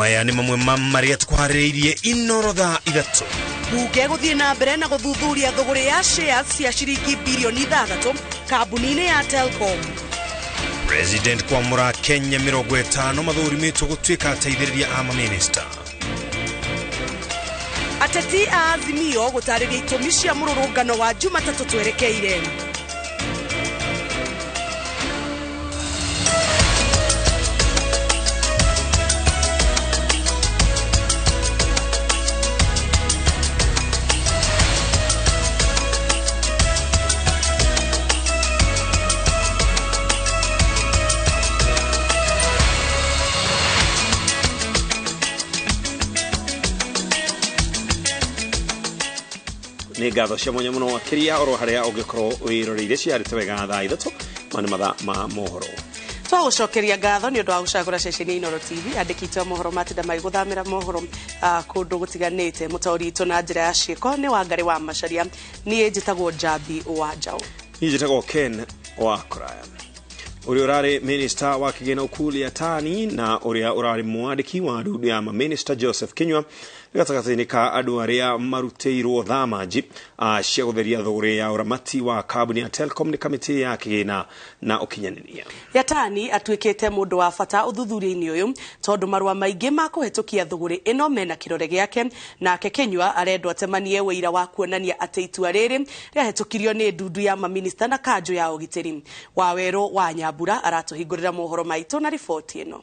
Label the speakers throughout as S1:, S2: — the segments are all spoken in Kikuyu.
S1: Maya nĩ mamwe ma marĩa tũkwarĩrĩirie Inoro thaa 3.
S2: Bunge gũthiĩ na mbere na gũthuthuria thũgũrĩ ya shares cia ciringi bilioni 6 kambuni-inĩ ya Telkom.
S1: President kwamũra Kenya 50 mathũrimĩtwo gũtuĩka ateithĩrĩria a maminista.
S2: Ateti a Azimio gũtarĩria itũmi cia mũrũrũngano wa Jumatatũ twerekeire.
S1: Nĩ ngatho cia mwanya mũno makĩria oro harĩa ũngĩkorwo wĩroreire ciarĩte wega thaa 3 ma nĩ mathaa ma mohoro.
S2: Twagũcokeria ngatho nĩ ũndũ wa gũcagũra ceceni ya Inoro TV. Andĩki a mohoro matinda magĩgũthamĩra mohoro kũndũ gũtiganĩte. Mũtaũri witũ na njĩra ya ciĩko nĩ Wangarĩ wa Macharia. Niĩ njĩtagwo Njambi wa Njaũ.
S1: Niĩ njĩtagwo Ken wa Kũraya. Ũrĩa ũrarĩ minister wa kĩgĩna Ukur Yatani na ũrĩa ũrarĩ mwandĩki wa ndundu ya maminista Joseph Kinyua gatagatĩ-inĩ ka andũ arĩa marutĩirwo thamanji cia gũtheria thũgũrĩ ya ũramati wa kambuni ya Telkom nĩ kamĩtĩ ya kĩgĩna na ũkinyanĩria.
S2: Yatani atuĩkĩte mũndũ wa bata ũthuthuria-inĩ ũyũ tondũ marũa maingĩ ma kũhetũkia thũgũrĩ ĩno mena kĩrore gĩake, nake Kinyua arendwo atemanie ũira wa kuonania atĩ itua rĩrĩ rĩahetũkirio nĩ ndundu ya maminista na kanjũ ya ũgitĩri. Wawerũ wa Nyambura aratũhingũrĩra mohoro maitũ na riboti ĩno.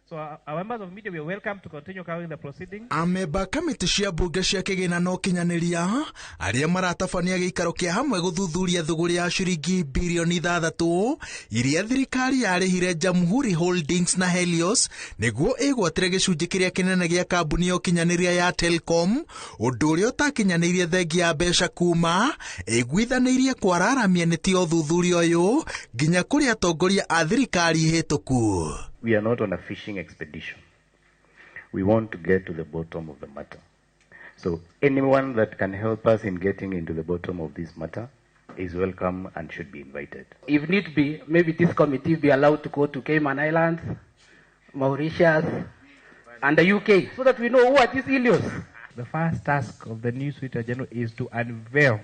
S3: So our members of media, we are welcome to continue covering the proceedings.
S4: Amemba kamĩtĩ cia mbunge cia kĩgĩna na ũkinyanĩria arĩa maratabania gĩikaro kĩa hamwe gũthuthuria thũgũrĩ ya ciringi bilioni 6 iria thirikari yarĩhire Jamhuri Holdings na Helios nĩguo ĩgwatĩre gĩcunjĩ kĩrĩa kĩnene gĩa kambuni ya ũkinyanĩria ya Telkom, ũndũ ũrĩa ũtakinyanĩirie thengia ya mbeca kuma ĩiguithanĩirie kwararamia nĩti ya ũthuthuria ũyũ nginya kũrĩ atongoria a thirikari hĩtũku.
S5: We are not on a fishing expedition. We want to get to the bottom of the matter. So anyone that can help us in getting into the bottom of this matter is welcome and should be invited.
S6: If need be, maybe this committee be allowed to go to Cayman Islands, Mauritius, and the UK, so that we know who are these Helios.
S3: The first task of the new Solicitor General is to unveil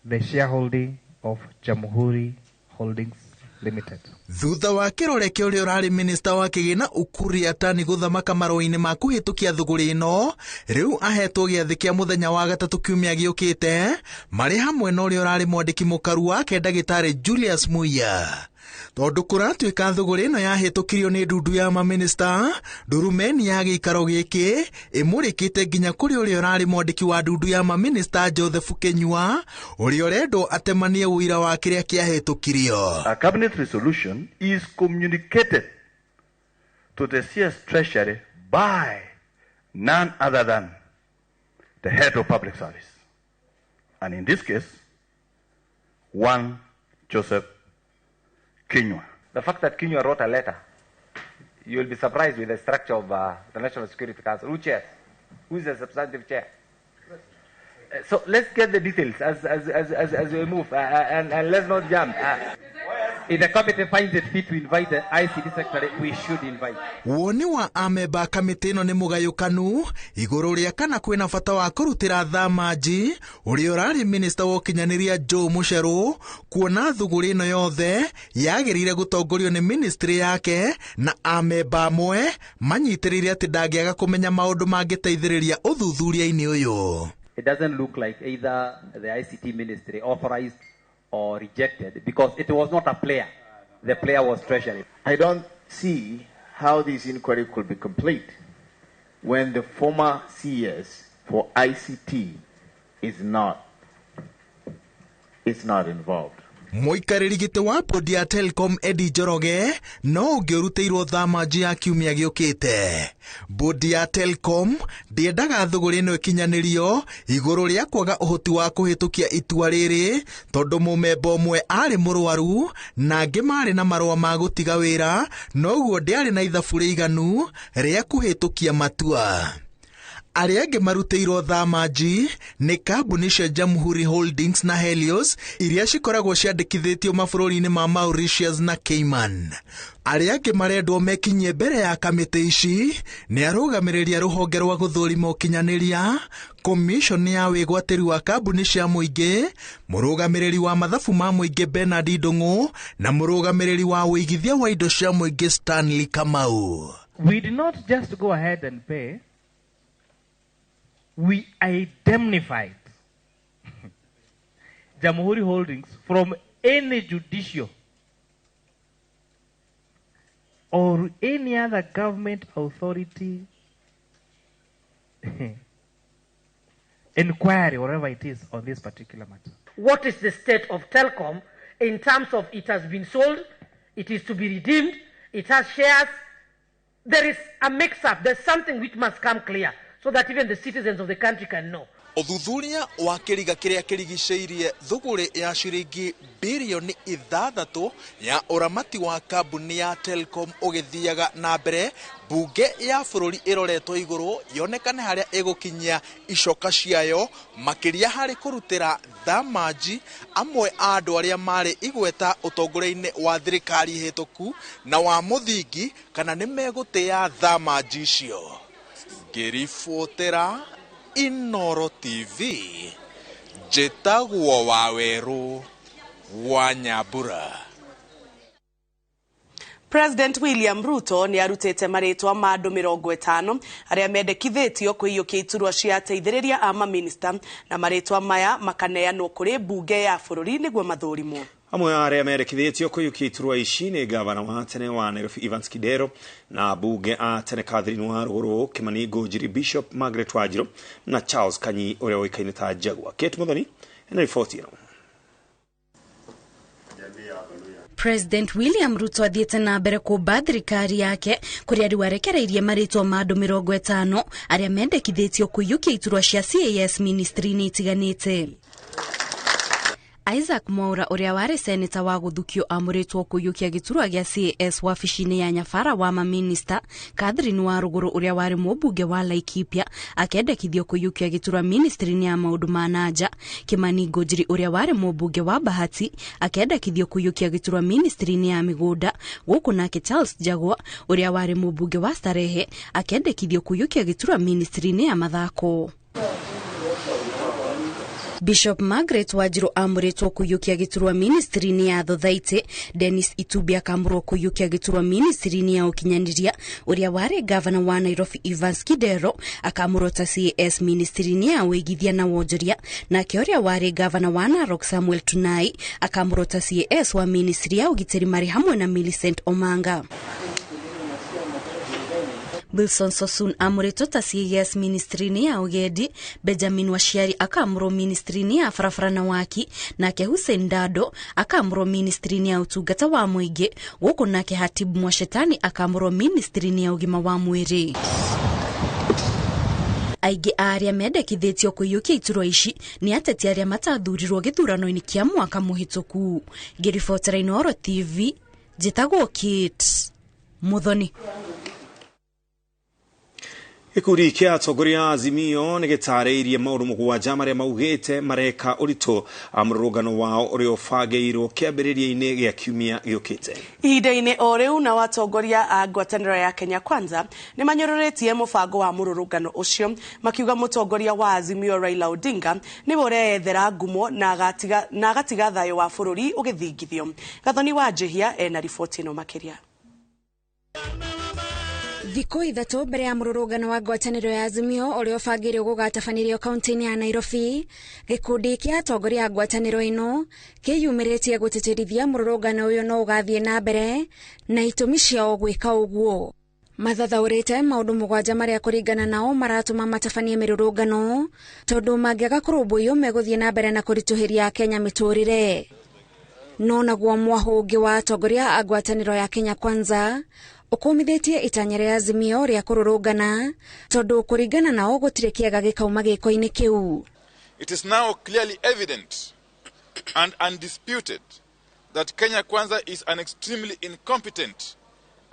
S3: the shareholding of Jamhuri Holdings Limited.
S4: Thutha wa kĩrore kĩa ũrĩa ũrarĩ minista wa kĩgĩna Ukur Yatani gũthamaka marũa-inĩ ma kũhĩtũkia thũgũrĩ ĩno, rĩu ahetwo gĩathĩ kĩa mũthenya wa gatatũ kiumia gĩũkĩte marĩ hamwe na ũrĩa ũrarĩ mwandĩki mũkaru wake ndagĩtarĩ Julius Muia. Tondũ kũratuĩka thũgũrĩ ĩno yahĩtũkirio nĩ ndundu ya maminista, ndurumeni ya gĩikaro gĩkĩ ĩmũrĩkĩte nginya kũrĩ ũrĩa ũrarĩ mwandĩki wa ndundu ya maminista Joseph Kinyua, ũrĩa ũrendwo atemanie ũira wa kĩrĩa kĩahĩtũkirio.
S5: A cabinet resolution is communicated to the CS Treasury by none other than the head of public service. And in this case, one Joseph Kinyua.
S7: The fact that Kinyua wrote a letter, you will be surprised with the structure of the National Security Council. Who chairs? Who is the substantive chair? So let's get the details as we move, and let's not jump.
S6: If the committee finds it fit to invite the ICT secretary, we should invite.
S4: Woni wa amemba kamĩtĩ ĩno nĩ mũgayũkanu igũrũ rĩa kana kwĩna bata wa kũrutĩra thamanji ũrĩa ũrarĩ minista wa ũkinyanĩria Joe Mucheru, kuona thũgũrĩ ĩno yothe yagĩrĩire gũtongorio nĩ ministry yake, na amemba amwe manyitĩrĩire atĩ ndangĩaga kũmenya maũndũ mangĩteithĩrĩria ũthuthuria-inĩ ũyũ.
S6: It doesn't look like either the ICT ministry authorized or rejected, because it was not a player. The player was Treasury.
S8: I don't see how this inquiry could be complete when the former CS for ICT is not involved.
S4: Mũikarĩri gĩtĩ wa bodi ya Telkom Eddie Njoroge no ũngĩũrutĩirwo thamanji ya kiumia gĩũkĩte. Bodi ya Telkom ndĩendaga thũgũrĩ ĩno ĩkinyanĩrio igũrũ rĩa kwaga ũhoti wa kũhĩtũkia itua rĩrĩ, tondũ mũmemba ũmwe arĩ mũrwaru na angĩ marĩ na marũa ma gũtiga wĩra, noguo ndĩarĩ na ithabu rĩiganu rĩa kũhĩtũkia matua. Arĩa angĩ marutĩirwo thamanji nĩ kambuni cia Jamhuri Holdings na Helios iria cikoragwo ciandĩkithĩtio mabũrũri-inĩ ma Mauritius na Cayman. Arĩa angĩ marendwo mekinyie mbere ya kamĩtĩ ici nĩ arũgamĩrĩri a rũhonge rwa gũthũrima ũkinyanĩria, komishoni ya wĩgwatĩri wa kambuni cia mũingĩ, mũrũgamĩrĩri wa mathabu ma mũingĩ Bernard Ndung'u na mũrũgamĩrĩri wa ũigithia wa indo cia mũingĩ Stanley Kamau.
S3: We did not just go ahead and pay, we indemnified Jamhuri Holdings from any judicial or any other government authority inquiry, whatever it is, on this particular matter.
S6: What is the state of Telkom in terms of it has been sold, it is to be redeemed, it has shares? There is a mix-up. There's something which must come clear so that even the citizens of the country can know.
S4: Ũthuthuria wa kĩriga kĩrĩa kĩrigicĩirie thũgũrĩ ya ciringi birioni 6 ya ũramati wa kambuni ya Telkom ũgĩthiaga na mbere, bunge ya bũrũri ĩroretwo igũrũ yonekane harĩa ĩgũkinyia icoka ciayo makĩria harĩ kũrutĩra thamanji amwe a andũ arĩa marĩ igweta ũtongoria-inĩ wa thirikari hĩtũku na wa mũthingi kana nĩ megũtĩa thamanji icio. Ngĩribotera Inoro TV, njĩtagwo Wawerũ wa Nyambura.
S2: President William Ruto nĩ arutĩte marĩtwa ma andũ 50 arĩa mendekithĩtio kũiyũkia iturwa cia ateithĩrĩria a maminista na marĩtwa maya makaneanwo kũrĩ mbunge ya bũrũri nĩguo mathũrimwo.
S1: Amwe a arĩa mendekithĩtio kũiyũkia iturwa ici nĩ gavana wa tene wa Nairobi Evans Kidero na mbunge a tene Catherine Warũgũrũ, Kimani Ngũnjiri, Bishop Margaret Wanjiru na Charles Kanyi ũrĩa ũĩkaine ta Jaguar. Kate Muthoni ena riboti ĩno.
S9: President William Ruto athiĩte na mbere kũmba thirikari yake kũrĩa rĩu arekereirie marĩtwa ma andũ 50 arĩa mendekithĩtio kũiyũkia iturwa cia CAS ministry-inĩ itiganĩte. Isaac Mwaura ũrĩa warĩ seneta wa gũthukio amũrĩtwo kũiyũkia gĩturwa gĩa CAS wabici-inĩ ya Nyabara wa maminista. Catherine Warũgũrũ ũrĩa warĩ mũmbunge wa Laikipia akendekithio kũiyũkia gĩturwa ministry-inĩ ya maũndũ ma na nja. Kimani Ngũnjiri ũrĩa warĩ mũmbunge wa Bahati akendekithio kũiyũkia gĩturwa ministry-inĩ ya mĩgũnda, gũkũ nake Charles Jagua ũrĩa warĩ mũmbunge wa Starehe akendekithio kũiyũkia gĩturwa ministry-inĩ ya mathako. Bishop Margaret Wanjiru amũrĩtwo kũiyũkia gĩturwa ministry-inĩ ya thothaitĩ. Dennis Itubi akamũrwo kũiyũkia gĩturwa ministry-inĩ ya ũkinyanĩria. Ũrĩa warĩ gavana wa Nairobi Evans Kidero akamũrwo ta CAS ministry-inĩ ya ũigithia na wonjoria, nake ũrĩa warĩ gavana wa Narok Samuel Tunai akamũrwo ta CAS wa ministry ya ũgitĩri marĩ hamwe na Millicent Omanga. Wilson Sosun amũrĩtwo ta CAS ministry-inĩ ya ũgendi, Benjamin Waciari akamũrwo ministry-inĩ ya barabara na waki, nake Hussein Dado akamũrwo ministry-inĩ ya ũtungata wa mũingĩ, gũkũ nake Hatibu Mwashetani akamũrwo ministry-inĩ ya ũgima wa mwĩrĩ. Aingĩ a arĩa mendekithĩtio kũiyũkia iturwa ici nĩ ateti arĩa matathurirwo gĩthurano-inĩ kĩa mwaka mũhĩtũku. Ngĩribotera Inoro TV, njĩtagwo Kate Muthoni.
S1: Gĩkundi kĩa atongoria a Azimio nĩ gĩtarĩirie maũndũ 7 marĩa maugĩte mareka ũritũ mũrũrũngano wao ũrĩa ũbangĩirwo kĩambĩrĩria-inĩ gĩa kiumia gĩũkĩte.
S2: Ihinda-inĩ o rĩu nao atongoria a ngwatanĩro ya Kenya Kwanza nĩ manyũrũrĩtie mũbango wa mũrũrũngano ũcio, makiuga mũtongoria wa Azimio Raila Odinga nĩwe ũreyethera ngumo na agatiga thayũ wa bũrũri ũgĩthingithio. Gathoni wa Njihia ena riboti ĩno makĩria.
S10: Thikũ 3 mbere ya mũrũrũngano wa ngwatanĩro ya Azimio ũrĩa ũbangĩirwo gũgatabanĩrio kaunti-inĩ ya Nairobi, gĩkundi kĩa atongoria a ngwatanĩro ĩno kĩyumĩrĩtie gũtĩtĩrithia mũrũrũngano ũyũ no ũgathiĩ na mbere na itũmi ciao gwĩka ũguo. Mathathaũrĩte maũndũ 7 marĩa kũringana nao maratũma matabanie mĩrũrũngano tondũ mangĩaga kũrũmbũiyo megũthiĩ na mbere na kũritũhĩria Kenya mĩtũrĩre. No naguo mwahũ ũngĩ wa atongoria a ngwatanĩro ya Kenya Kwanza ũkũmithĩtie itanya rĩa Azimio rĩa kũrũrũngana tondũ kũringana nao gũtirĩ kĩega gĩkauma gĩko-inĩ kĩu.
S11: It is now clearly evident and undisputed that Kenya Kwanza is an extremely incompetent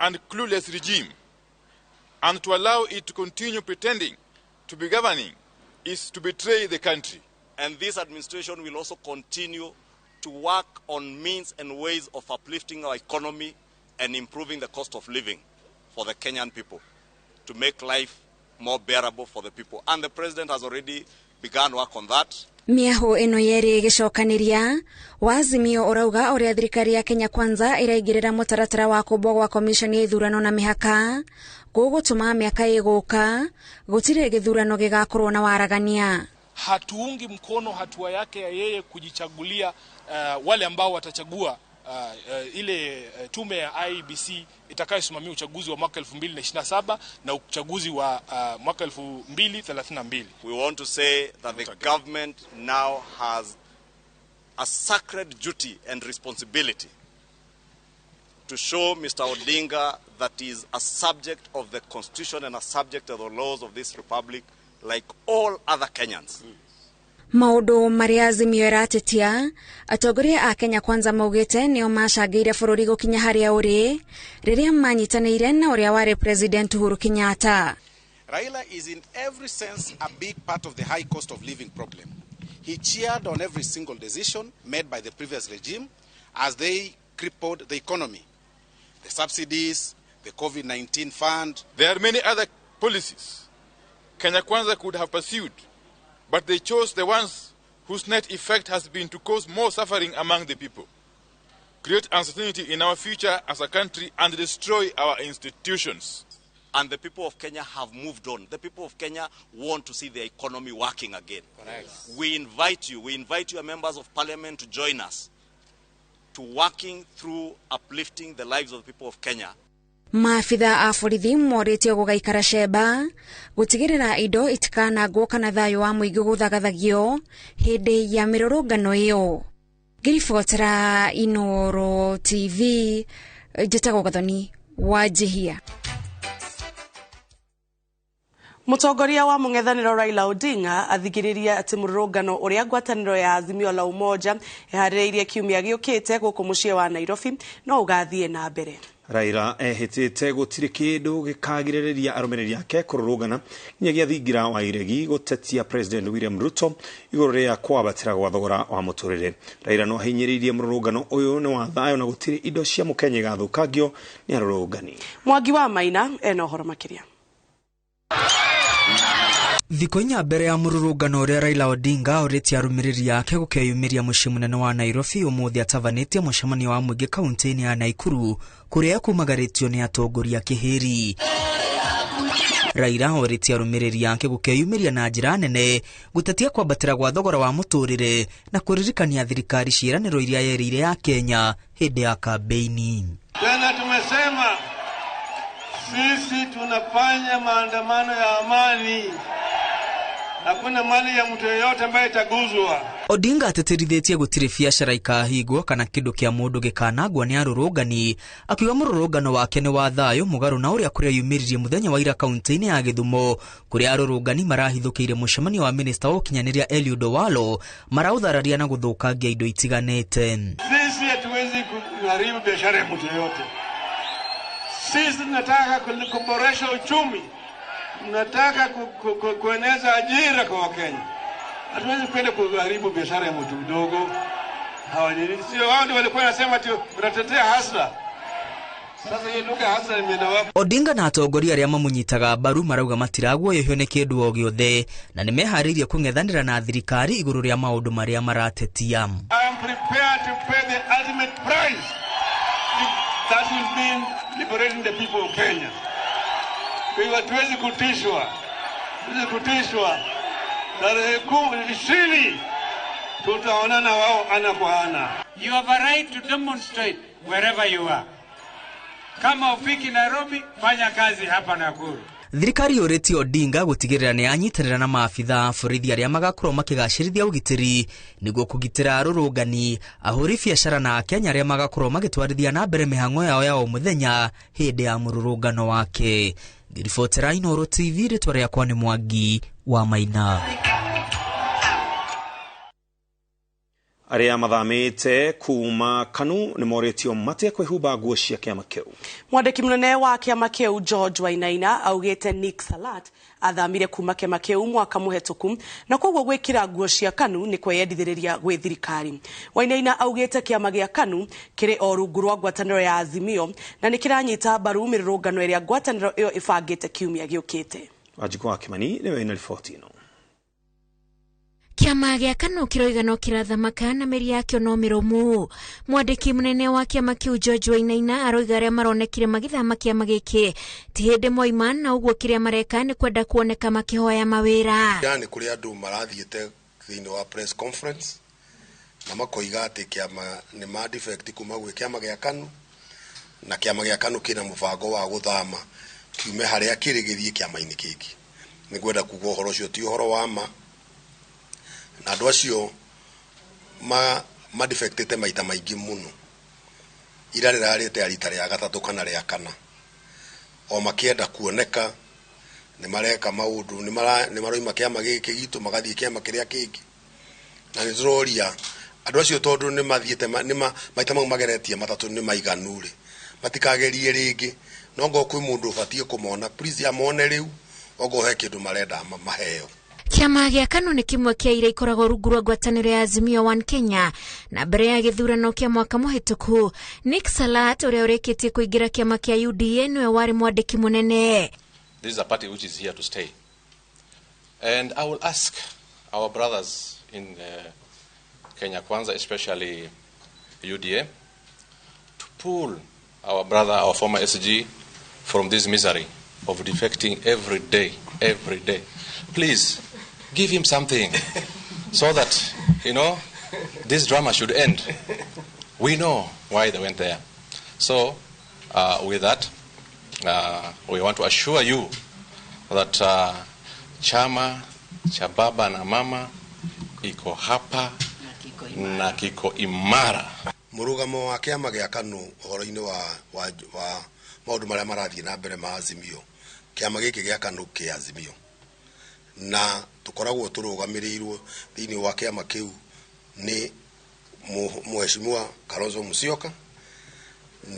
S11: and clueless regime, and to allow it to continue pretending to be governing is to betray the country.
S12: And this administration will also continue to work on means and ways of uplifting our economy and improving the cost of living for the Kenyan people, to make life more bearable for the people. And the president has already begun work on that.
S10: Mĩahũ ĩno yerĩ ĩgĩcokanĩria Wazimio ũrauga ũrĩa thirikari ya Kenya Kwanza ĩraingĩrĩra mũtaratara wa kũmbwo gwa komishoni ya ithurano na mĩhaka gũgũtũma mĩaka ĩgũka gũtirĩ gĩthurano gĩgakorwo na waragania.
S13: Hatuungi mkono hatua yake ya yeye kujichagulia wale ambao watachagua ile tume ya IEBC itakayosimamia uchaguzi wa mwaka 2027 na uchaguzi wa mwaka 2032.
S12: We want to say that the government now has a sacred duty and responsibility to show Mr. Odinga that he is a subject of the constitution and a subject of the laws of this republic like all other Kenyans.
S10: Maũndũ marĩa Azimio ĩratetia atongoria a Kenya Kwanza maugĩte nĩo macangĩire bũrũri gũkinya harĩa ũrĩ rĩrĩa manyitanĩire na ũrĩa warĩ President Uhuru Kenyatta.
S14: Raila is in every sense a big part of the high cost of living problem. He cheered on every single decision made by the previous regime as they crippled the economy. The subsidies, the COVID-19 fund.
S11: There are many other policies Kenya Kwanza could have pursued, but they chose the ones whose net effect has been to cause more suffering among the people, create uncertainty in our future as a country, and destroy our institutions.
S12: And the people of Kenya have moved on. The people of Kenya want to see their economy working again.
S14: Correct.
S12: We invite you, we invite your members of parliament to join us to working through uplifting the lives of the people of Kenya.
S10: Maabitha a borithi morĩtio gũgaikara cemba gũtigĩrĩra indo itikanangwo kana thayũ wa mũingĩ gũthagathagio hĩndĩ ya mĩrũrũngano ĩyo. Ngĩribotera Inooro TV, njĩtagwo Gathoni Wanjihia.
S2: Mũtongoria wa mũng'ethanĩro Raila Odinga athigĩrĩria atĩ mũrũrũngano ũrĩa ngwatanĩro ya Azimio la Umoja ĩharĩrĩirie kiumia gĩũkĩte gũkũ mũciĩ wa Nairobi no ũgathiĩ na mbere.
S1: Raila ehĩtĩte gũtirĩ kĩndũ gĩkagirĩrĩria arũmĩrĩri ake kũrũrũngana nginyagia thingira wa iregi gũtetia President William Ruto igũrũ rĩa kwambatĩra gwa thogora wa mũtũrĩre. Raila no ahinyĩrĩirie mũrũrũngano ũyũ nĩ wa thayũ na gũtirĩ indo cia mũkenya igathũkangio nĩ arũrũngani.
S2: Mwangi wa Maina ena ũhoro makĩria.
S15: Thikũ inya mbere ya mũrũrũngano ũrĩa Raila Odinga orĩtie arũmĩrĩri ake gũkeyumĩria mũciĩ mũnene wa Nairobi ũmũthĩ atavanĩtie mũcemanio wa mũingĩ kaunti-inĩ ya Nakuru kũrĩa kumagarĩtio nĩ atongoria kĩhĩri. Raila orĩtie arũmĩrĩri ake gũkeyumĩria na njĩra nene gũtetia kwambatĩra gwa thogora wa mũtũrĩre na kũririkania thirikari ciĩranĩro iria yerĩire ya Kenya hĩndĩ ya kambeini.
S16: Tena tumesema sisi tunafanya maandamano ya amani. Hakuna mali ya mtu yeyote ambaye itaguzwa.
S15: Odinga ateterithĩtie gũtirĩ biacara ikahingwo kana kĩndũ kĩa mũndũ gĩkanangwo nĩ arũrũngani, akiuga mũrũrũngano wake nĩ wa thayũ mũgarũ na ũrĩa kũreyumĩririe mũthenya wa ira kaunti-inĩ ya Gĩthumo kũrĩa arũrũngani marahithũkĩire mũcemanio wa minista wa ũkinyanĩria Eliud Owalo maraũthararia na gũthũkangia indo itiganĩte.
S16: Sisi hatuwezi kuharibu biashara ya mtu yeyote. Sisi tunataka kuboresha uchumi. Nataka kueneza ajira kwa Wakenya. Hatuwezi kwenda kuharibu biashara ya mtu mdogo. Sio wao ndio walikuwa wanasema ati tunatetea hasla. Sasa hiyo lugha hasla imeenda wapi?
S15: Odinga na atongoria arĩa mamũnyitaga mbaru marauga matiraguoyohio nĩ kĩndũ o gĩothe na nĩmeharĩirie kũng'ethanĩra na thirikari igũrũ rĩa maũndũ marĩa maratetia.
S16: I am prepared to pay the ultimate price. That will mean liberating the people of Kenya. Hatuwezi kutishwa. Hatuwezi kutishwa. Tarehe 20 tutaonana wao ana kwa ana.
S17: You have a right to demonstrate wherever you are. Kama ufiki Nairobi, fanya kazi hapa Nakuru.
S15: Thirikari yũrĩtie Odinga gũtigĩrĩra nĩ yanyitanĩra na maabitha a borithi arĩa magakorwo makĩgacĩrithia ũgitĩri nĩguo kũgitĩra arũrũngani, ahũri biacara na Akenya arĩa magakorwo magĩtwarithia na mbere mĩhang'o yao ya o mũthenya hĩndĩ ya mũrũrũngano wake. Ngĩribotera Inooro TV, rĩtwa rĩakwa nĩ Mwangi wa Maina.
S1: Arĩa mathamĩte kuma KANU nĩ morĩtio matige kwĩhumba nguo cia kĩama kĩu.
S2: Mwandĩki mũnene wa kĩama kĩu George Wainaina augĩte Nick Salat athamire kuma kĩama kĩu mwaka mũhetũku na koguo gwĩkĩra nguo cia KANU nĩ kweyendithĩrĩria gwĩ thirikari. Wainaina augĩte kĩama gĩa KANU kĩrĩ o rungu rwa ngwatanĩro ya Azimio na nĩ kĩranyita mbaru mĩrũrũngano ĩrĩa ngwatanĩro ĩyo ĩbangĩte kiumia gĩũkĩte.
S1: Wanjikũ wa Kimani nĩwe wĩna riboti ĩno.
S10: Kĩama gĩa KANU kĩroiga no kĩrathamaka na mĩri yakĩo no mĩrũmu. Mwandĩki mũnene wa kĩama kĩu George Wainaina aroiga arĩa maronekire magĩthama kĩama gĩkĩ ti hĩndĩ moima na ũguo kĩrĩa mareka nĩ kwenda kuoneka makĩhoya mawĩra.
S18: Nĩ kũrĩ andũ marathiĩte thĩinĩ wa press conference na makoiga atĩ kĩama nĩ ma defect kuma gwĩ kĩama gĩa KANU na kĩama gĩa KANU kĩna mũbango wa gũthama kiume harĩa kĩrĩ gĩthiĩ kĩama-inĩ kĩngĩ. Nĩ ngwenda kuga ũhoro ũcio ti ũhoro wa ma, na andũ acio madefectĩte maita maingĩ mũno. Ira rĩrarĩte rita rĩa gatatũ kana rĩa kana, o makĩenda kuoneka nĩ mareka maũndũ, nĩ maroima kĩama gĩkĩ gitũ magathiĩ kĩama kĩrĩa kĩngĩ. Na nĩ tũroria andũ acio tondũ nĩ mathiĩte maita mau mageretie matatũ nĩ maiganu rĩ, matikagerie rĩngĩ. No ngorwo kwĩ mũndũ ũbatiĩ kũmona, please amone rĩu, ongorwo he kĩndũ marenda maheo.
S10: Kĩama gĩa KANU nĩ kĩmwe kĩa iria ikoragwo rungu rwa ngwatanĩro ya Azimio One Kenya na mbere ya gĩthurano kĩa mwaka mũhĩtũku Nick Salat ũrĩa ũrĩkĩtie kũingĩra kĩama kĩa UDA nĩwe warĩ mwandĩki mũnene.
S19: This is a party which is here to stay. And I will ask our brothers in Kenya Kwanza, especially UDA, to pull our brother, our former SG, from this misery of defecting every day, every day. Please, give him something so that, you know, this drama should end. We know why they went there. So, with that, we want to assure you that chama cha baba na mama iko hapa na kiko imara.
S18: Mũrũgamo wa kĩama gĩa KANU ũhoro-inĩ wa maũndũ marĩa marathiĩ na mbere ma Azimio, kĩama gĩkĩ gĩa KANU kĩ Azimio, na tũkoragwo tũrũgamĩrĩirwo thĩinĩ wa kĩama kĩu nĩ Mheshimiwa Kalonzo Musyoka,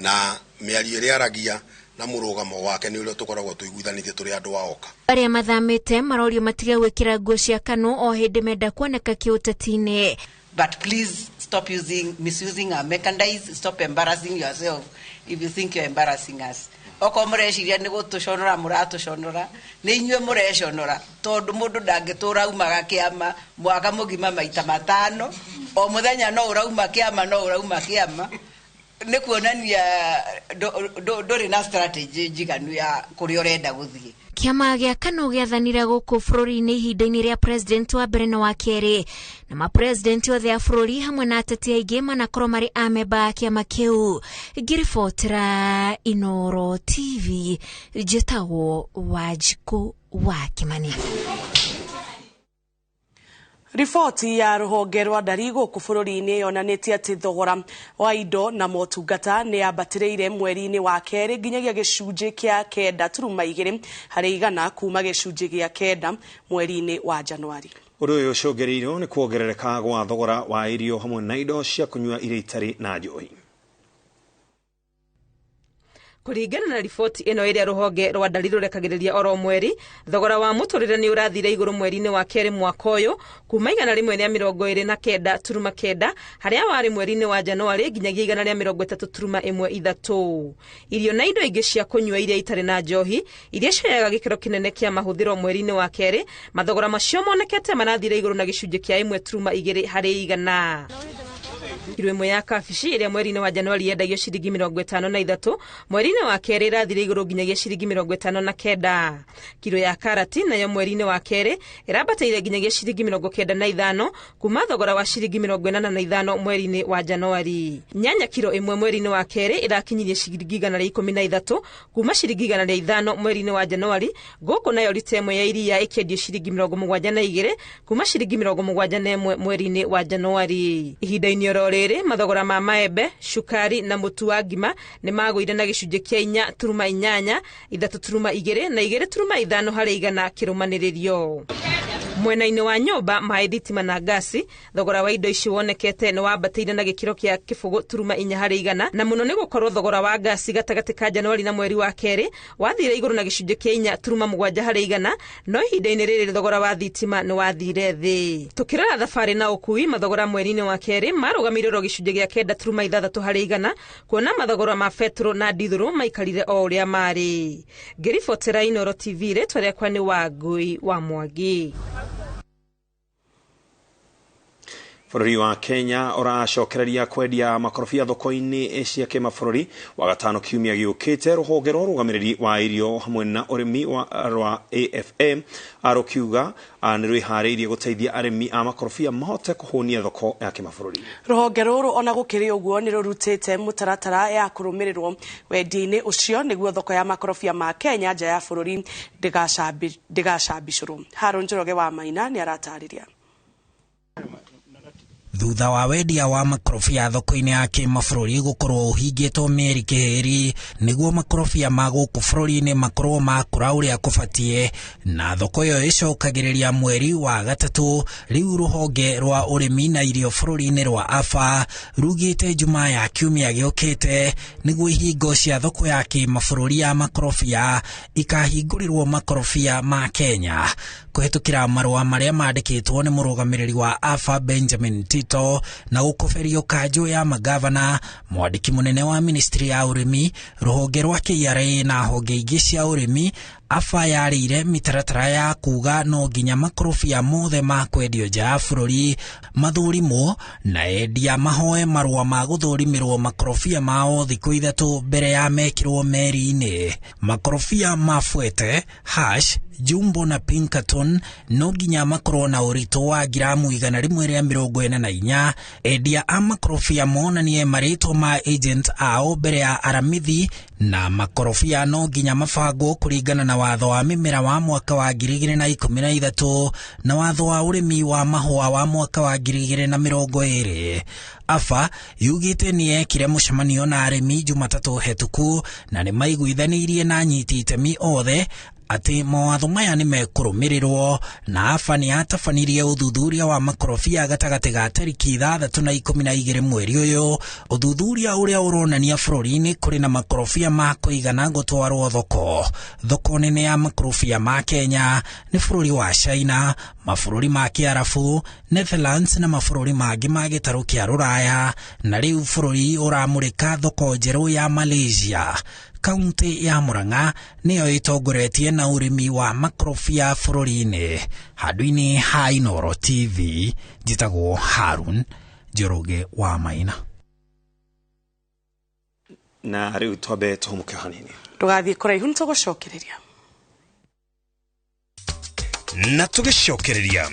S18: na mĩario ĩrĩa aragia na mũrũgamo wake nĩ ũrĩa tũkoragwo tũiguithanĩtie tũrĩ andũ a oka.
S10: Arĩa mathamĩte marorio matige gwĩkĩra nguo cia KANU o hĩndĩ menda kuoneka kĩũteti-inĩ.
S20: But please stop misusing our merchandise, stop embarrassing yourself if you think you're embarrassing us. Oko mũreciria nĩ gũtũconora mũratũconora, nĩ inyuĩ mũreconora, tondũ mũndũ ndangĩtũra umaga kĩama mwaka mũgima maita matano, o mũthenya no ũrauma kĩama, no ũrauma kĩama, nĩ kuonania ndũrĩ na strategy njiganu ya kũrĩa ũrenda gũthiĩ.
S10: Kĩama gĩa KANU gĩathanire gũkũ bũrũri-inĩ ihinda-inĩ rĩa president wa mbere na wa kerĩ, na mapresident othe a bũrũri hamwe na ateti aingĩ manakorwo marĩ amemba a kĩama kĩu. Ngĩribotera Inooro TV, njĩtagwo Wanjikũ wa Kimani.
S2: Riboti ya rũhonge rwa ndari gũkũ bũrũri-inĩ yonanĩtie atĩ thogora wa indo na motungata nĩ yambatĩrĩire mweri-inĩ wa kerĩ nginyagia gĩcunjĩ kĩa 9.2 harĩ igana kuma gĩcunjĩ gĩa 9 mweri-inĩ wa Januari.
S1: Ũndũ ũyũ ũcũngĩrĩirio nĩ kuongerereka gwa thogora wa irio hamwe na indo cia kũnyua iria itarĩ na njohi.
S21: Kũringana na riboti ĩno ĩrĩa rũhonge rwa ndari rũrekagĩrĩria oro mweri, thogora wa mũtũrĩre nĩ ũrathire igũrũ mweri-inĩ wa kerĩ mwaka ũyũ kuma 129.9 harĩa warĩ mweri-inĩ wa Januarĩ nginyagia 130.13. Irio na indo ingĩ cia kũnyua iria itarĩ na njohi iria cioyaga gĩkĩro kĩnene kĩa mahũthĩro mweri-inĩ wa kerĩ, mathogora macio monekete marathire igũrũ na gĩcunjĩ kĩa 1.2 harĩ igana. Kiro ĩmwe ya kabici ĩrĩa mweri-inĩ wa Januari yendagio ciringi 53, mweri-inĩ wa kerĩ ĩrathire igũrũ nginyagia ciringi 59. Kiro ya karati nayo mweri-inĩ wa kerĩ ĩrambatĩire nginyagia ciringi 95 kuma thogora wa ciringi 85 mweri-inĩ wa Januari. Nyanya kiro ĩmwe mweri-inĩ wa kerĩ ĩrakinyirie ciringi 113 kuma ciringi 105 mweri-inĩ wa Januari, gũkũ nayo rita ĩmwe ya iria ĩkĩendio ciringi 72 kuma ciringi 71 mweri-inĩ wa Januari. Ihinda-inĩ oro rĩrĩ mathogora ma maembe, cukari na mũtu wa ngima nĩ magũire na gĩcunjĩ kĩa 4.8, 3.2 na 2.5 harĩ igana kĩrũmanĩrĩrio. Mwena-inĩ wa nyũmba, maĩ, thitima na ngasi, thogora wa indo ici wonekete nĩ wambatĩire na gĩkĩro kĩa 0.4%, na mũno nĩ gũkorwo thogora wa ngasi gatagatĩ ka Januari na mweri wa kerĩ wathire igũrũ na gĩcunjĩ kĩa 4.7%, no ihinda-inĩ rĩrĩ thogora wa thitima nĩ wathire thĩ. Tukĩrora thabarĩ na ũkui, mathogora mweri-inĩ wa kerĩ marũgamĩire oro gĩcunjĩ gĩa 9.6%, kuona mathogora ma betũrũ na ndithũrũ maikarire o ũrĩa marĩ. Ngĩribotera Inooro TV, rĩtwa rĩakwa nĩ Wangui wa Mwangi.
S1: Bũrũri wa Kenya ũracokereria kwendia makorobia thoko-inĩ cia kĩmabũrũri wagatano kiumia gĩũkĩte. Rũhonge rwa ũrũgamĩrĩri wa irio hamwe na ũrĩmi rwa AFA rũkiuga nĩ rwĩharĩirie gũteithia arĩmi a makorobia mahote kũhũnia thoko ya kĩmabũrũri.
S2: Rũhonge rũrũ ona gũkĩrĩ ũguo nĩ rũrutĩte mũtaratara ya kũrũmĩrĩrwo wendia-inĩ ũcio nĩguo thoko ya makorobia ma Kenya nja ya bũrũri ndĩgacambicũrwo. Haron Njoroge wa Maina nĩ aratarĩria.
S5: Thutha wa wendia wa makorobia thoko-inĩ ya kĩmabũrũri gũkorwo ũhingĩtwo mĩeri kĩhĩri nĩguo makorobia ma gũkũ bũrũri-inĩ makorwo makũra ũrĩa kũbatiĩ, na thoko ĩyo ĩcokagĩrĩria mweri wa gatatũ, rĩu rũhonge rwa ũrĩmi na irio bũrũri-inĩ rwa AFA rugĩte Jumaa ya kiumia gĩũkĩte nĩguo ihingo cia thoko ya kĩmabũrũri ya makorobia ikahingũrĩrwo makorobia ma Kenya. Kũhetũkĩra marũa marĩa mandĩkĩtwo nĩ mũrũgamĩrĩri wa AFA Benjamin Tito na gũkoberio kanjũ ya magavana, mwandĩki mũnene wa ministry ya ũrĩmi, rũhonge rwa KRA na honge ingĩ cia ũrĩmi, AFA yarĩire mĩtaratara ya kuga no nginya makorobia mothe ma kwendio nja ya bũrũri mathũrimwo na endia mahoe marũa ma gũthũrimĩrwo makorobia mao thikũ 3 mbere ya mekĩrwo meri-inĩ. Makorobia ma Fuete, Hash, Jumbo na Pinkerton no nginya makorwo na ũritũ wa ngiramu 144. Endia a makorobia monanie marĩtwa ma agent ao mbere ya aramithi, na makorobia no nginya mabangwo kũringana na watho wa mĩmera wa mwaka wa 2013 na watho wa ũrĩmi wa mahũa wa mwaka wa 2020. AFA yugĩte nĩ yekire mũcemanio na arĩmi Jumatatũ hetũku na nĩ maiguithanĩirie na anyiti itemi othe atĩ mawatho maya nĩ mekũrũmĩrĩrwo, na AFA nĩ yatabanirie ũthuthuria wa makorobia gatagatĩ ga tarĩki 6 na 12 mweri ũyũ, ũthuthuria ũrĩa ũronania bũrũri-inĩ kũrĩ na makorobia ma kũigana gũtwarwo thoko. Thoko nene ya makorobia ma Kenya nĩ bũrũri wa China, mabũrũri ma Kĩarabu, Netherlands na mabũrũri mangĩ ma gĩtarũ kĩa Rũraya, na rĩu bũrũri ũramũrĩka thoko njerũ ya Malaysia. Kaunti ya Murang'a nĩyo ĩtongoretie na ũrĩmi wa makorobia bũrũri-inĩ. Handũ-inĩ ha Inooro TV, njĩtagwo Harun Njoroge wa Maina.
S1: Na rĩu twambe tũhũmũke hanini.
S2: Ndũgathiĩ kũraihu nĩtũgũcokereria.
S1: Na tũgĩcokereria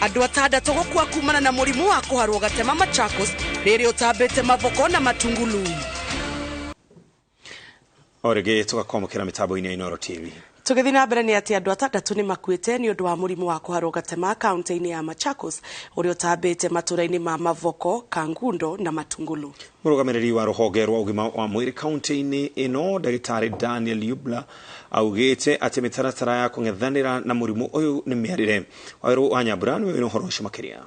S2: andũ atandatũ gũkua kumana na mũrimũ wa kũharwo gatema Machakos rĩrĩ ũtambĩte Mavoko na Matungulu.
S1: Orĩngĩ tũgakwamũkĩra mĩtambo-inĩ ya Inooro TV.
S2: Tũgĩthiĩ na mbere nĩ atĩ andũ atandatũ nĩ makuĩte nĩ ũndũ wa mũrimũ wa kũharwo gatema kaunti-inĩ ya Machakos ũrĩa ũtambĩte matũũra-inĩ ma Mavoko, Kangundo na Matungulu.
S1: Mũrũgamĩrĩri wa rũhonge rwa ũgima wa mwĩrĩ kaunti-inĩ ĩno ndagĩtarĩ Daniel Yubla augĩte atĩ mĩtaratara ya kũng'ethanĩra na mũrimũ ũyũ nĩ mĩarĩre. Wawerũ wa Nyambura nĩwe wĩna ũhoro ũcio makĩria.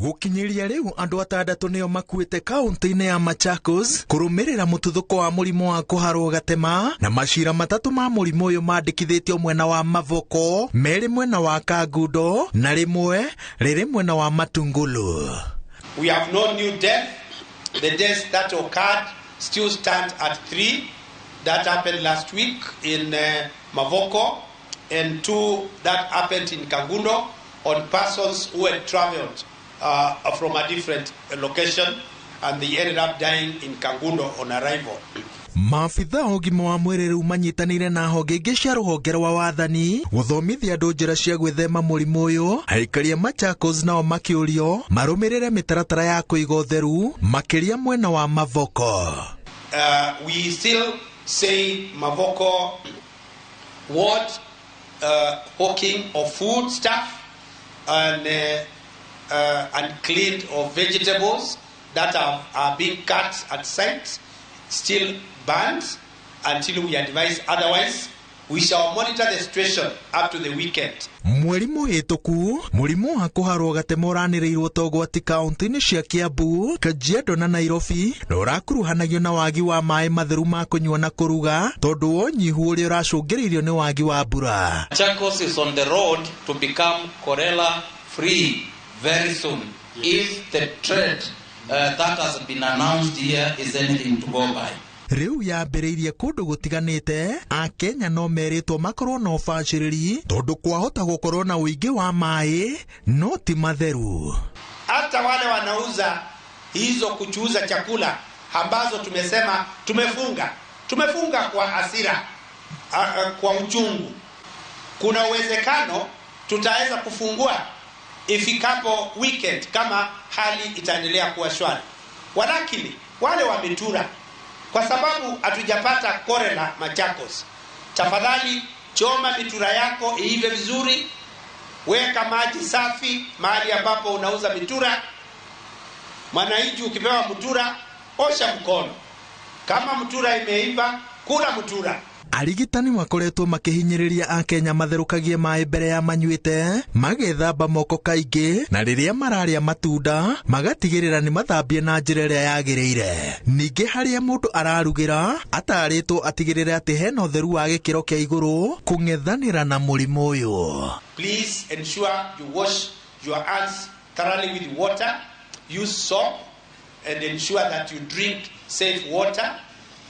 S4: Gũkinyĩria rĩu andũ atandatũ nĩo makuĩte kaunti-inĩ ya Machakos kũrũmĩrĩra mũtuthũko wa mũrimũ wa kũharwo gatema, na macira matatũ ma mũrimũ ũyũ mandĩkithĩtio mwena wa Mavoko, merĩ mwena wa Kangundo na rĩmwe rĩrĩ mwena wa Matungulu.
S22: We have no new death. The deaths that occurred still stand at 3 that happened last week in Mavoko and 2 that happened in Kangundo on persons who had traveled from a different location and they ended up dying in Kangundo on arrival.
S4: Maabitha a ũgima wa mwĩrĩ rĩu manyitanĩire na honge ingĩ cia rũhonge rwa wathani gũthomithia andũ njĩra cia gwĩthema mũrimũ ũyũ. Aikari a Machakos nao makĩũrio marũmĩrĩre mĩtaratara ya kũiga ũtheru makĩria mwena wa Mavoko.
S22: We still say Mavoko ward hawking of food stuff and uncleaned of vegetables that are being cut at site still banned until we advise otherwise. We shall monitor the situation up to the weekend.
S4: Mweri mũhĩtũku mũrimũ wa kũharwo gatema ũranĩrĩirwo ta ũgwati kaunti-inĩ cia Kiambu, Kajiado na Nairobi na ũrakuruhanagio na wagi wa maĩ matheru ma kũnyua na kũruga tondũ wa ũnyihu ũrĩa ũracũngĩrĩirio nĩ wagi wa mbura.
S7: Machakos is on the road to become cholera free very soon if the trend that has been announced here is anything to go by.
S4: Rĩu yambĩrĩirie kũndũ gũtiganĩte, Akenya no merĩtwo makorwo na ũbacĩrĩri tondũ kwahota gũkorwo na ũingĩ wa maĩ no ti matheru.
S22: Hata wale wanauza hizo kuchuuza chakula ambazo tumesema tumefunga kwa hasira, kwa uchungu. Kuna uwezekano tutaweza kufungua ifikapo weekend kama hali itaendelea kuwa shwari. Walakini wale wa mitura, kwa sababu hatujapata cholera Machakos, tafadhali choma mitura yako iive vizuri, weka maji safi mahali ambapo unauza mitura. Mwananchi ukipewa mtura, osha mkono. Kama mtura imeiva, kula mtura.
S4: Arigitani makoretwo makihinyĩrĩria Akenya matherũkagie maĩ mbere ya manyuĩte, magethamba moko kaingĩ, na rĩrĩa mararĩa matunda magatigĩrĩra nĩ mathambie na njĩra ĩrĩa yagĩrĩire. Ningĩ harĩa mũndũ ararugĩra atarĩtwo atigĩrĩre atĩ hena ũtheru wa gĩkĩro kĩa igũrũ kũng'ethanĩra na mũrimũ ũyũ.
S22: Please ensure you wash your hands thoroughly with water, use soap, and ensure that you drink safe water.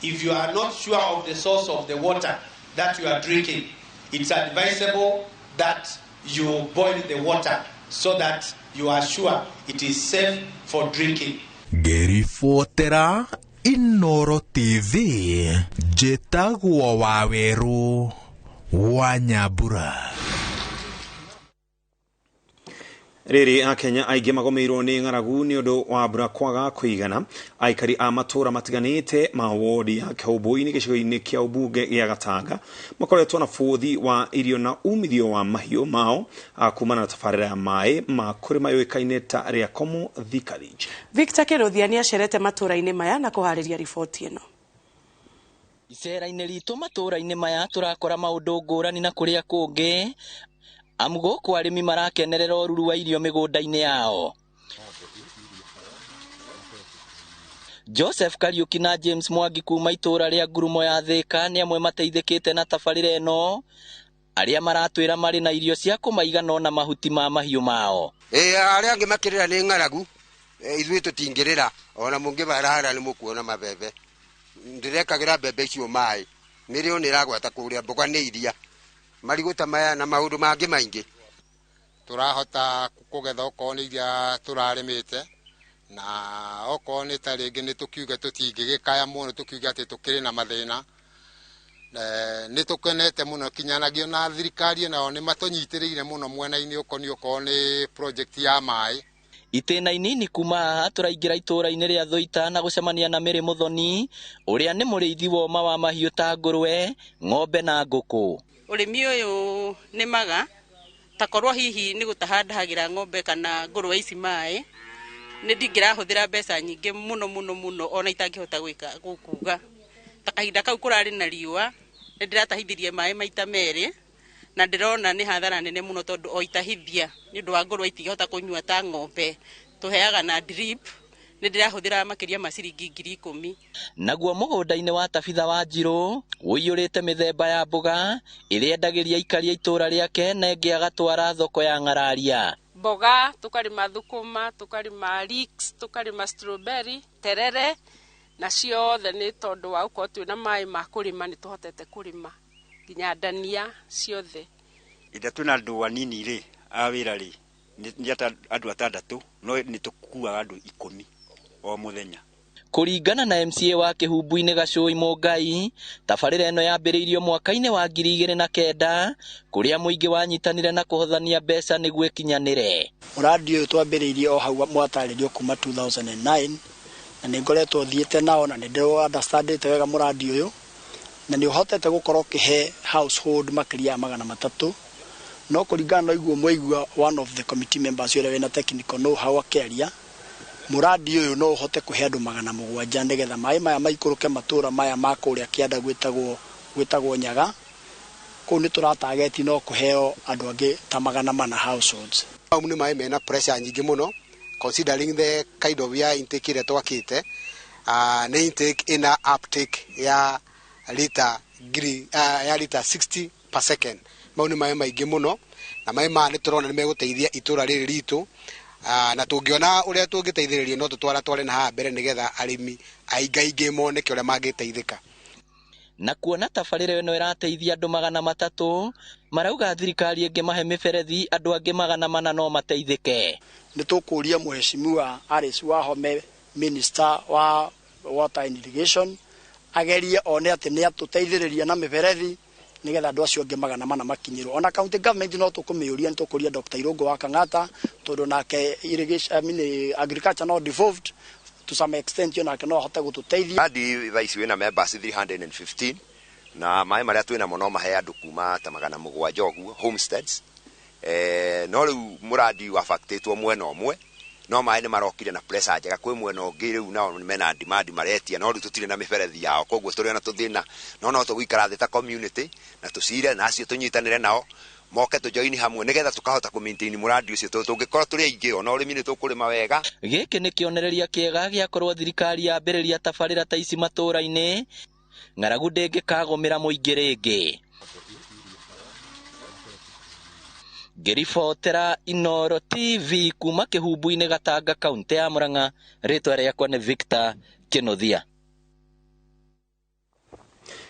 S22: If you are not sure of the source of the water that you are drinking, it's advisable that you boil the water so that you are sure it is safe for drinking.
S4: Ngĩribotera Inoro TV, njĩtagwo Wawerũ wa Nyambura.
S1: Rĩrĩ Akenya aingĩ magomeirwo nĩ ng'aragu nĩ ũndũ wa mbura kwaga kũigana. Aikari a matũra matiganĩte ma wodi ya Kĩhũmbũinĩ gĩcigo-inĩ kĩa ũmbunge gĩa Gatanga makoretwo na bũthi wa irio na umithio wa mahiũ mao kumana na tabarĩra ya maĩ ma kũrĩma yũĩkaine ta Rĩakomo Thika Ridge.
S2: Victor Kĩrũthia nĩacerete matũra-inĩ maya na kũharĩria riboti ĩno.
S8: Icera-inĩ ritũ matũra-inĩ maya tũrakora maũndũ ngũrani na kũrĩa kũngĩ, amu gũkũ arĩmi marakenerera ũruru wa irio mĩgũnda-inĩ yao. Joseph Kariuki na James Mwangi kuma itũra rĩa Ngurumo ya Thika nĩ amwe mateithĩkĩte na tabarĩra ĩno, arĩa maratwĩra marĩ na irio cia kũmaigana na mahuti ma mahiũ mao.
S23: Arĩa angĩ makĩrĩra nĩ ng'aragu, ithuĩ tũtingĩrĩra, ona mũngĩbarahara nĩ mũkuona mabebe. Ndĩrekagĩra mbembe icio maĩ, mĩrĩo nĩ ĩragwata kũrĩa, mboga nĩ iria, marigũ ta maya na maũndũ mangĩ maingĩ.
S24: Tũrahota kũgetha okorwo nĩ iria tũrarĩmĩte, na okorwo nĩ ta rĩngĩ nĩ tũkiuge tũtingĩgĩkaya mũno, tũkiuge atĩ tũkĩrĩ na mathĩna. Nĩ tũkenete mũno kinyanagio na thirikari nao nĩ matũnyitĩrĩire mũno mwena-inĩ ũkoniĩ okorwo nĩ project ya maĩ.
S8: Itĩna inini kuma haha tũraingĩra itũra-inĩ rĩa Thũita na gũcemania na Mary Mũthoni ũrĩa nĩ mũrĩithi woma wa mahiũ ta ngũrwe, ng'ombe na ngũkũ.
S25: Ũrĩmi ũyũ nĩmaga takorwo hihi nĩ gũtaha ndahagĩra ng'ombe kana ngũrwe ici maĩ, nĩ ndingĩrahũthĩra mbeca nyingĩ mũno mũno mũno ona itangĩhota gwĩka gũkuga. Ta kahinda kau kũrarĩ na riũa nĩ ndĩratahithirie maĩ maita merĩ, na ndĩrona nĩ hathara nene mũno tondũ o itahithia nĩ ũndũ wa ngũrwe itingĩhota kũnyua ta ng'ombe tũheaga na drip, nĩ ndĩrahũthĩra makĩria ma ciringi 10,000.
S8: Naguo mũgũnda-inĩ wa Tabitha wa Njirũ ũiyũrĩte mĩthemba ya mboga ĩrĩa endagĩria aikari a itũra rĩake na ĩngĩ agatwara thoko ya Ng'araria.
S26: Mboga tũkarĩma thũkũma, tũkarĩma leeks, tũkarĩma strawberry, terere, na ciothe nĩ tondũ wa gũkorwo twĩna maĩ ma kũrĩma nĩ tũhotete kũrĩma nginya ndania ciothe.
S27: Ĩrĩa twĩna andũ anini rĩ a wĩra rĩ nĩ andũ atandatũ, no nĩ tũkuaga andũ 10 o mũthenya.
S8: Kũringana na MCA wa Kĩhumbu-inĩ Gacũi Mũngai, tabarĩra ĩno yambĩrĩirio mwaka-inĩ wa 2009 kũrĩa mũingĩ wanyitanire na kũhothania mbeca nĩguo ĩkinyanĩre.
S28: Mũradi ũyũ twambĩrĩirie o hau mwatarĩrio kuma 2009 na nĩ ngoretwo thiĩte nao na nĩ ndĩrũ-understandĩte wega mũradi ũyũ, na nĩ ũhotete gũkorwo ũkĩhe household makĩria ya 300, no kũringana na ũguo mwaigua one of the committee members ũrĩa wĩna technical know how akĩaria, mũradi ũyũ no ũhote kũhe andũ 700 nĩgetha maĩ maya maikũrũke matũra maya ma kũrĩa kĩanda gwĩtagwo Nyaga, Kũu nĩ tũratageti no kũheo andũ angĩ ta 400 households.
S24: Mau nĩ maĩ mena pressure nyingĩ mũno considering the kind of ya intake ĩrĩa twakĩte, nĩ intake ĩna uptake ya lita ngiri ya lita 60 per second. Mau nĩ maĩ maingĩ mũno na maĩ maya nĩ tũrona nĩ megũteithia itũra rĩrĩ ritũ, na tũngĩona ũrĩa tũngĩteithĩrĩrio no tũtwaratware na haha mbere nĩgetha arĩmi aingaingĩ moneke ũrĩa mangĩteithĩka.
S8: Na kuona tabarĩra ĩno ĩrateithia andũ 300 marauga thirikari ĩngĩmahe mĩberethi andũ angĩ 400 no mateithĩke.
S28: Nĩ tũkũria Mheshimiwa Alice Wahome, Minister wa Water and Irrigation, agerie one atĩ nĩ atũteithĩrĩria na mĩberethi nĩgetha andũ acio angĩ 400 makinyĩrwo. Ona county government no tũkũmĩũria, nĩ tũkũria Dr. Irũngũ wa Kang'ata tondũ nake irrigation, I mean, agriculture no devolved to some extent, yo nake no ahote gũtũteithia.
S23: Hadi thaa ici wĩna members 315 na maĩ marĩa twĩnamo no mahe andũ kuma ta 700 ũguo homesteads. No rĩu mũradi wabaktĩtwo mwena ũmwe no maĩ nĩ marokire na pressure njega kwĩ mwena ũngĩ rĩu nao mena demand maretia no rĩu tũtirĩ na mĩberethi yao, koguo tũrĩ ona tũthĩna no tũgũikara thĩ ta community na tũcire na acio tũnyitanĩre nao moke tũjoini hamwe nĩgetha tũkahota kũ maintain mũradi ũcio tondũ tũngĩkorwo tũrĩ aingĩ ona ũrĩmi nĩ tũkũrĩma wega.
S8: Gĩkĩ nĩ kĩonereria kĩega gĩakorwo thirikari yambĩrĩria tabarĩra ta ici matũũra-inĩ, ng'aragu ndĩngĩkagũmĩra mũingĩ rĩngĩ. Ngĩribotera Inooro TV kuma Kĩhumbu-inĩ Gatanga, kaũntĩ ya Murang'a, rĩtwa rĩakwa nĩ Victor Kĩnuthia.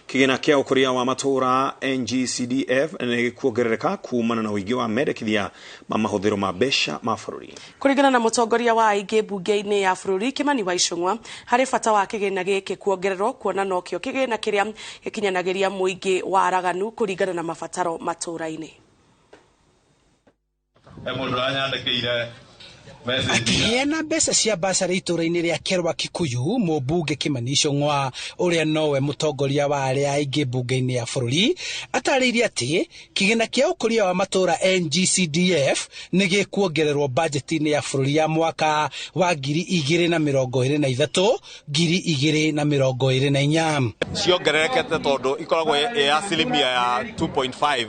S1: Kĩgĩna kĩa ũkũria wa matũũra NGCDF nĩ gĩkuongerereka kumana na ũingĩ wa mendekithia ma mahũthĩro ma mbeca ma bũrũri.
S2: Kũringana na mũtongoria wa aingĩ mbunge-inĩ ya bũrũri Kimani wa Ichung'wa, harĩ bata wa kĩgĩna gĩkĩ kuongererwo kuona nokĩo kĩgĩna kĩrĩa gĩkinyanagĩria mũingĩ wa araganu kũringana na mabataro matũũra-inĩ.
S3: Akĩheana mbeca cia basarĩ itũũra-inĩ rĩa Kerwa Kikuyu, mũmbunge Kimani Ichung'wa ũrĩa nowe mũtongoria wa arĩa aingĩ mbunge-inĩ ya bũrũri atarĩirie atĩ kĩgĩna kĩa ũkũria wa matũũra NGCDF nĩ gĩkuongererwo bajeti-inĩ ya bũrũri ya mwaka wa 2023 2024.
S6: Ciongererekete tondũ ikoragwo ĩ asilimia ya 2.5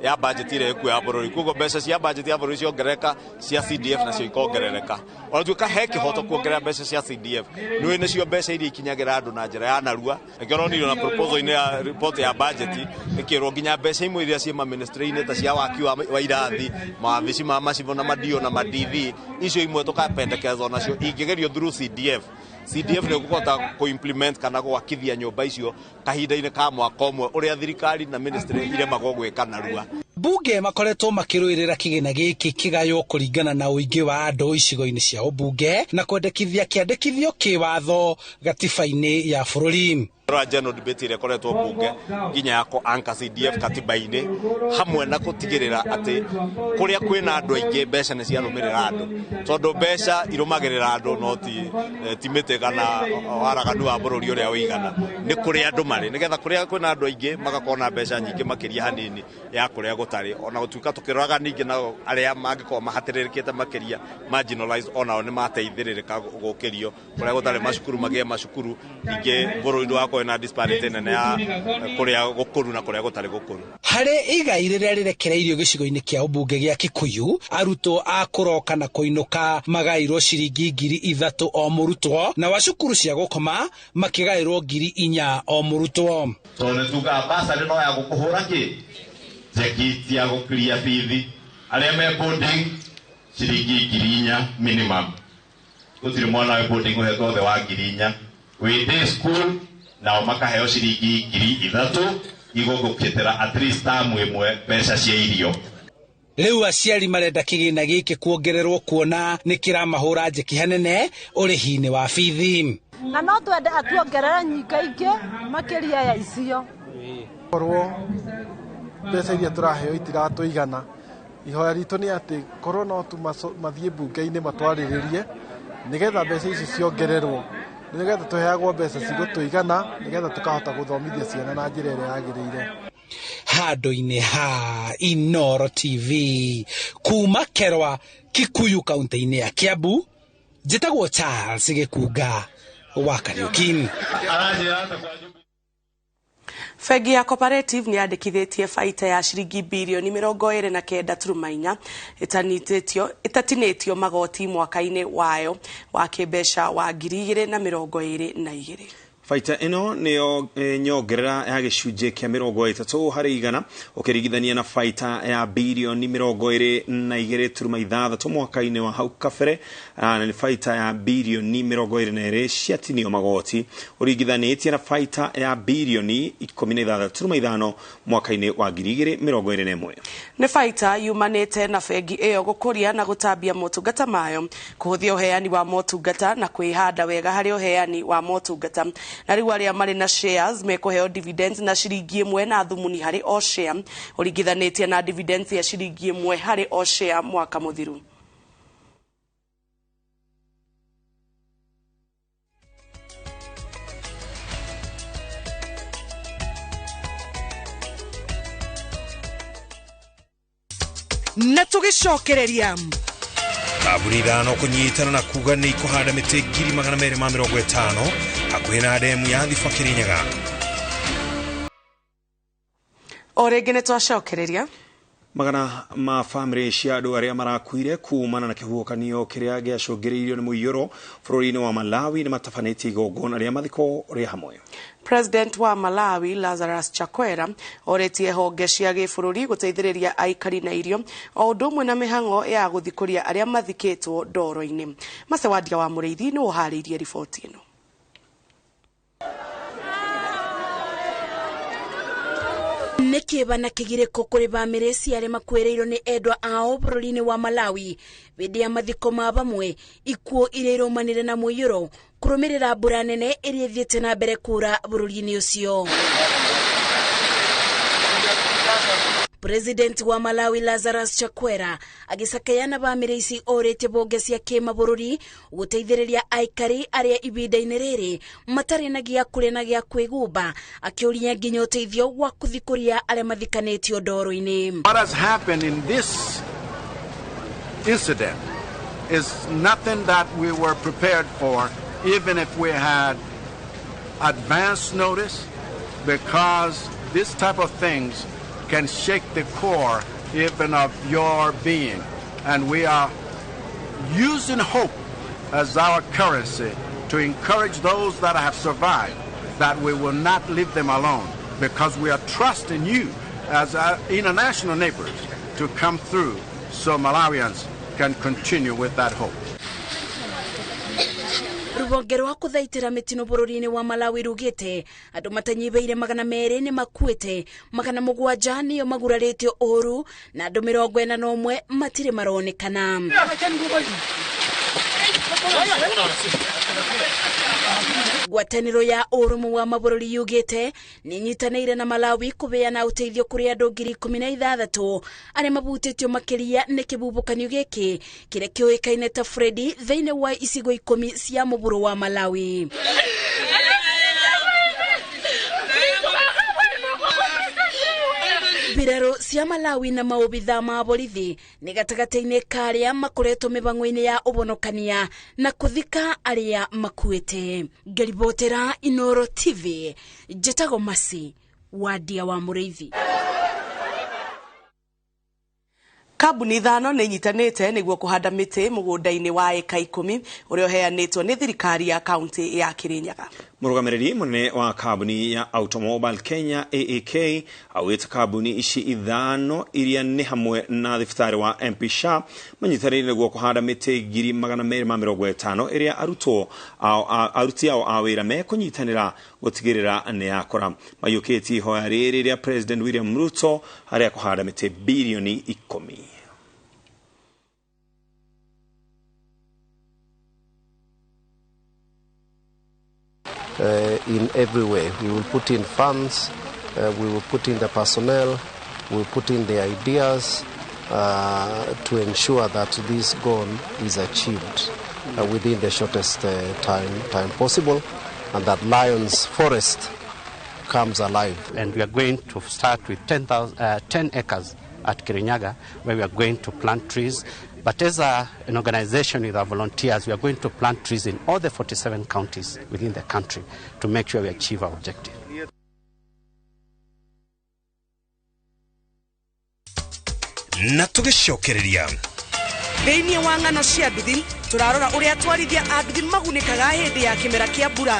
S6: ya budget ĩrĩa ĩkuo ya bũrũri, koguo mbeca cia budget ya bũrũri ciongerereka cia CDF nacio ikongerereka. Ona tuĩka he kĩhoto kuongerera mbeca cia CDF, nĩũĩ nĩcio mbeca iria ikinyagĩra andũ na njĩra ya narua. Nĩkĩo ũronire ona proposal-inĩ ya report ya budget ĩkĩrwo nginya mbeca imwe iria ciĩ ma-ministry-inĩ ta cia waki wa irathi, mawabici ma macibũ na ma-DO na ma-DV, icio imwe tũkapendekezwo nacio ingĩgerio through CDF. CDF nĩ ũkũhota kũ-implement kana gwakithia nyũmba icio kahinda-inĩ ka mwaka ũmwe ũrĩa thirikari na ministry iremagwo gwĩka narua.
S3: Bunge makoretwo makĩrũĩrĩra kĩgĩna gĩkĩ kĩgaywo kũringana na ũingĩ wa andũ icigo-inĩ cia ũmbunge na kwendekithia kĩandĩkithio kĩwatho gatiba-inĩ ya bũrũri.
S6: Rora general debate ĩrĩa ĩkoretwo mbunge nginya ya kũ-anchor CDF katiba-inĩ hamwe na gũtigĩrĩra atĩ kũrĩa kwĩna andũ aingĩ mbeca nĩ ciarũmĩrĩra andũ, tondũ mbeca irũmagĩrĩra andũ no ti mĩtĩ kana waraganu wa bũrũri ũrĩa ũigana, nĩ kũrĩa andũ marĩ, nĩgetha kũrĩa kwĩna andũ aingĩ magakorwo na mbeca nyingĩ makĩria hanini ya kũrĩa gũtarĩ. Ona gũtuĩka tũkĩroraga ningĩ nao arĩa mangĩkorwo mahatĩrĩrĩkĩte makĩria marginalized onao nĩ mateithĩrĩrĩka gũkĩrio kũrĩa gũtarĩ macukuru magĩe macukuru, ningĩ bũrũri ndũgakorwo na disparity nene ya kũrĩa gũkũru na kũrĩa gũtarĩ gũkũru.
S3: Harĩ igai rĩrĩa rĩrekereirio gĩcigo-inĩ kĩa ũmbunge gĩa Kikuyu, arutwo a kũroka na kũinũka magaĩirwo ciringi 3,000 o mũrutwo, na wa cukuru cia gũkoma makĩgaĩrwo 4,000 o mũrutwo.
S6: Tondũ nĩ tugaga basarĩ no ya gũkũhũra kĩ njeki ti ya gũkiria bithi, arĩa me boarding ciringi 4,000 minimum, gũtirĩ mwana wĩ boarding ũhetwo thĩ wa 4,000, wĩ day school nao makaheo ciringi 3,000 igũgũkĩtĩra at least tamu ĩmwe mbeca cia irio.
S3: Rĩu aciari marenda kĩgĩna gĩkĩ kuongererwo kuona nĩ kĩramahũra njeki hanene ũrĩhi-inĩ wa bithi.
S9: Na no twende atuongerere nyingaingĩ makĩria ya icio.
S11: Korwo mbeca iria tũraheo itiratũigana, ihoya ritũ nĩ atĩ korwo no tu mathiĩ mbunge-inĩ matwarĩrĩrie nĩgetha mbeca ici ciongererwo, nĩgetha tũheagwo mbeca cigũtũigana nĩgetha tũkahota gũthomithia ciana na njĩra ĩrĩa yagĩrĩire.
S3: Handũ-inĩ ha Inooro TV kuma Kerwa Kikuyu kaunti-inĩ ya Kiambu, njĩtagwo Charles Gĩkunga wa Kariuki.
S2: Bengi ya Cooperative nĩ yandĩkithĩtie baita ya ciringi birioni 29.4 ĩtatinĩtio magoti mwaka-inĩ wayo wa kĩmbeca wa 2022.
S1: Baita ĩno nĩyo nyongerera ya gĩcunjĩ kĩa 30 harĩ igana ũkĩringithania na baita ya birioni 22.6 mwaka-inĩ wa hau kabere, na nĩ baita ya birioni 22 ciatinio magoti ũringithanĩtie na baita ya birioni 16.5 mwaka-inĩ wa 2021.
S2: Nĩ baita yumanĩte na bengi ĩyo gũkũria na gũtambia motungata mayo, kũhũthia ũheani wa motungata na kwĩhanda wega harĩ ũheani wa motungata. Na rĩu arĩa marĩ na shares mekũheo dividends na ciringi 1 na thumuni harĩ o share ũringithanĩtie na dividends ya ciringi 1 harĩ o share mwaka mũthiru.
S12: Na tũgĩcokereria
S1: kambuni 5 kũnyitana na kuga nĩ ikũhanda mĩtĩ 250,000 hakuhĩ na ndemu ya Thiba Kirinyaga.
S2: O rĩngĩ nĩ twacokereria
S1: magana ma famĩlĩ cia andũ arĩa marakuire kumana na kĩhuhũkanio kĩrĩa gĩacũngĩrĩirio nĩ mũiyũro bũrũri-inĩ wa Malawi nĩ matabanĩtie igongona rĩa mathiko rĩa hamwe.
S2: President wa Malawi Lazarus Chakwera oretie honge cia gĩbũrũri gũteithĩrĩria aikari na irio o ũndũ ũmwe na mĩhang'o ya gũthikũria arĩa mathikĩtwo ndoro-inĩ. Macewandia wa Mũrĩithi nĩ ũharĩirie riboti ĩno.
S13: Nĩ kĩeba na kĩgirĩko kũrĩ bamĩrĩ cia arĩa makuĩrĩirwo nĩ endwa ao bũrũri-inĩ wa Malawi hĩndĩ ya mathiko ma bamwe ikuũ iria irũmanire na mũiyũro kũrũmĩrĩra mbura nene ĩrĩa ĩthiĩte na mbere kura bũrũri-inĩ ũcio. President wa Malawi Lazarus Chakwera agĩcakaya na bamĩrĩ ici orĩtie bonge cia kĩmabũrũri gũteithĩrĩria aikari arĩa ibinda-inĩ rĩrĩ matarĩ na gĩa kũrĩa na gĩa kwĩgumba, akĩũria nginya ũteithio wa kũthikũria arĩa mathikanĩtio ndoro-inĩ.
S14: What has happened in this incident is nothing that we were prepared for, even if we had advance notice, because this type of things can shake the core even of your being. And we are using hope as our currency to encourage those that have survived that we will not leave them alone, because we are trusting you as our international neighbors to come through so Malawians can continue with that hope.
S13: Rũhonge rwa kũthaitĩra mĩtino bũrũri-inĩ wa Malawi rugĩte andũ matanyihĩire 200 nĩ makuĩte, 700 nĩo magurarĩtio ũru na andũ 41 matirĩ maronekana. Ngwatanĩro ya ũrũmwe wa mabũrũri yugĩte nĩ ĩnyitanĩire na Malawi kũheana ũteithio kũrĩ andũ 16,000 arĩa mabutĩtio makĩria nĩ kĩhuhũkanio gĩkĩ kĩrĩa kĩũĩkaine ta Freddy thĩinĩ wa icigo 10 cia mũhuro wa Malawi. Mbirarũ cia Malawi na maobitha ma borithi nĩ gatagatĩ-inĩ ka arĩa makoretwo mĩbango-inĩ ya ũhonokania na kũthika arĩa makuĩte. Ngĩribotera Inoro TV, njĩtagwo Masi Wadia wa Mũrĩithi.
S2: Kambuni 5 nĩ inyitanĩte nĩguo kũhanda mĩtĩ mũgũnda-inĩ wa ĩka 10 ũrĩa ũheanĩtwo nĩ thirikari ya kaunti ya Kirinyaga.
S1: Mũrũgamĩrĩri mũnene wa kambuni ya Automobile Kenya AAK augĩte kambuni ici 5 iria nĩ hamwe na thibitarĩ wa MP Shah manyitanĩire nĩguo kũhanda mĩtĩ 250,000 ĩrĩa aruti ao a wĩra mekũnyitanĩra gũtigĩrĩra nĩ yakũra. Maiyũkĩtie ihoya rĩrĩ rĩa President William Ruto harĩa kũhanda mĩtĩ birioni 10.
S15: In every way. We will put in funds, we will put in the personnel, we will put in the ideas to ensure that this goal is achieved within the shortest time possible, and that Lions Forest comes alive.
S16: And we are going to start with 10 acres at Kirinyaga, where we are going to plant trees. But as an organization with our volunteers, we are going to plant trees in all the 47 counties within the country to make sure we achieve our objective.
S5: Na tũgĩcokereria.
S12: Thĩinĩ wa ng'ano cia nduthi, tũrarora ũrĩa atwarithia a nduthi magunĩkaga hĩndĩ ya kĩmera kĩa mbura.